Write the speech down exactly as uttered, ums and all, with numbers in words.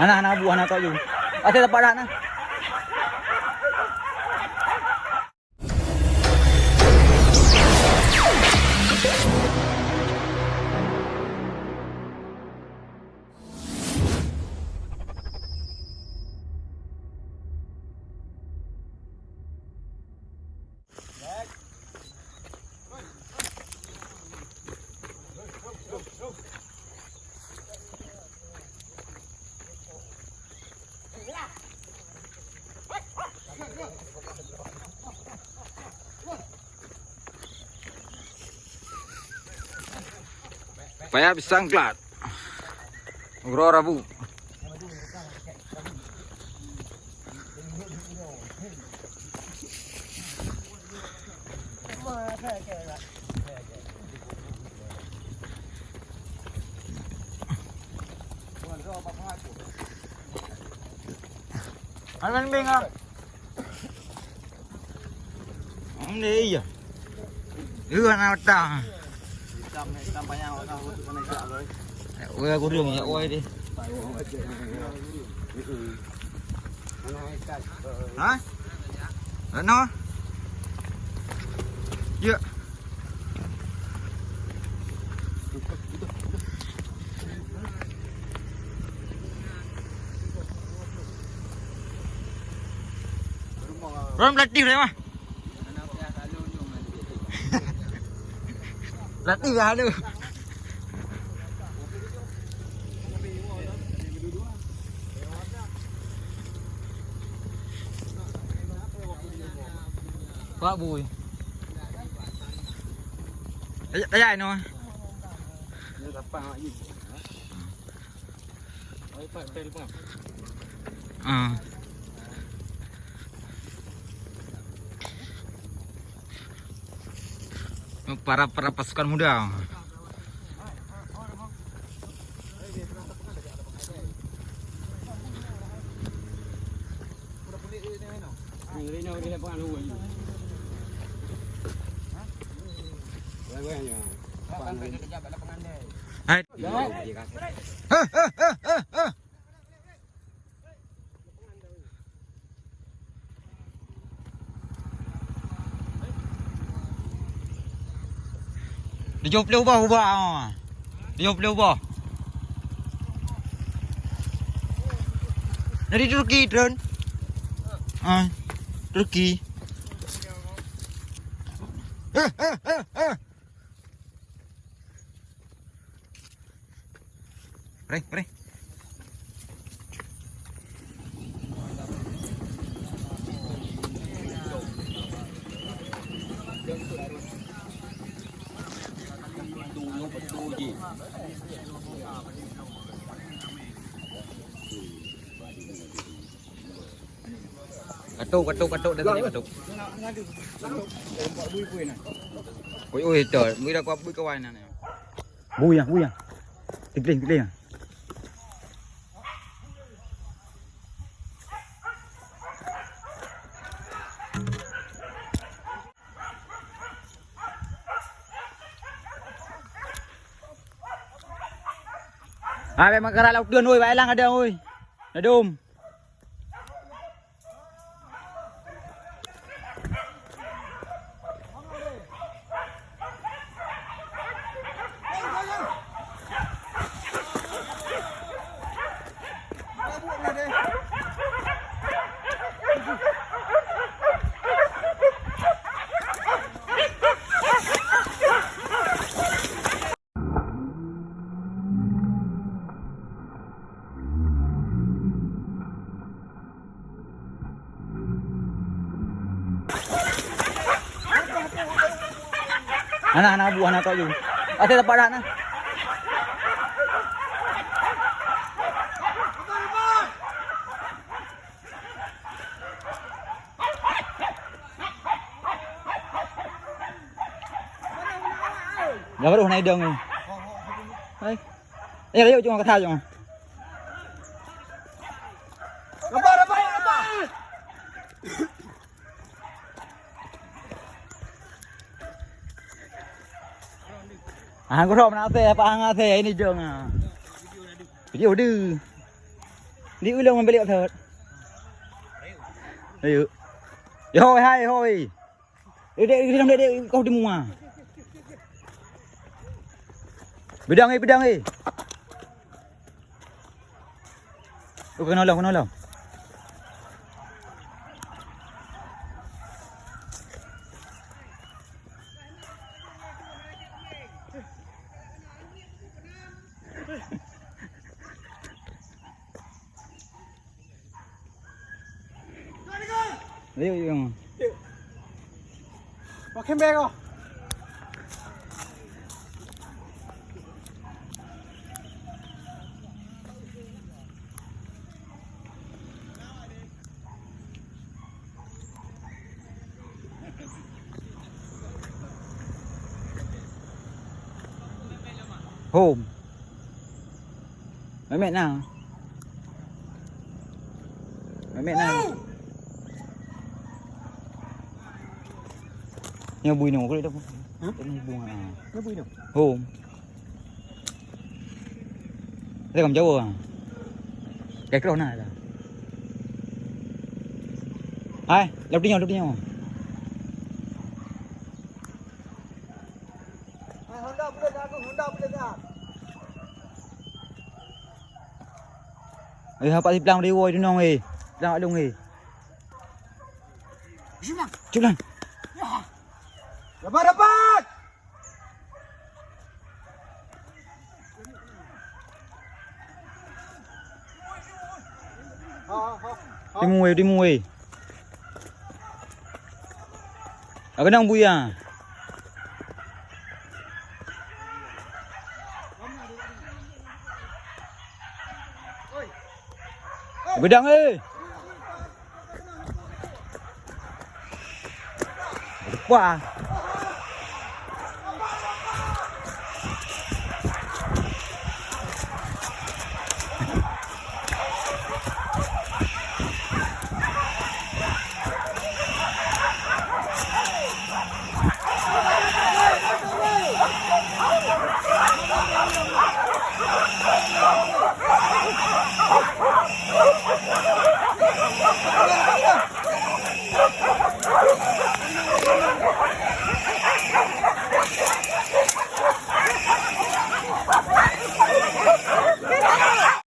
Hana, hana bu, hana tok ju. Asai tepat dah na. Payah pisang glat. Uroe Rabu. Hana beng ah. Ini iya. Iya, nak datang. Hitam, hitam panyang, orang tu kena jak, boy. Ya, weh, aku dia, ya, weh, dia. Ha? Ano? Ya. Ron pelatih dia mah. Pelatih dah tu. Kuat bui. Tajak, tajak noh. Ah. Para, para pasukan muda. Hai. Tujoh ploh boh ubak, oh. Tujoh ploh boh. Dari Turki, drone. Ah, Turki. Eh, eh, eh, eh. Preh, preh. Katuk, katuk, katuk, dah tadi katuk. Ui, ui, tu. Bui dah kuat, bui kawan ni. Bui yang, bui yang. Tikling, tikling. Ah, bèk meukarat laôt teun, oi, bak elang ada, oi. Ladôm. Hana, hana bu, hana tok ju. Asai tepat dah na. Dah baru na idong ni. Hai. Eh, ayo cuma kata cuma. Lepas, lepas, lepas. Ah, gurau nak saya, apa hang saya ini jong ah. Video deh. Di ulông balik thot. Ayo. Yo, hai, hoi. Dek, dek, dek, dek, kau di mua. Bidang, eh, bidang, eh. Oh, kena lah, kena lah. Ayo, ayo. Pakai beg kau. Home. Memek na. Memek na. Nyoe bui nyoe, boleh dah. Hah? Nyoe bui nyoe. Nyoe bui nyoe. Home. Kita kamu jauh ah. Kayak keroh na dah. Hai, lewat nyoe, lewat nyoe. Eh, hapak siplang di woi dunong, eh. Siplang kat dong, eh. Siplang. Siplang. Dapat, dapat. Timu weh, timu weh. Aku nang buya. Gedang, eh. Depan.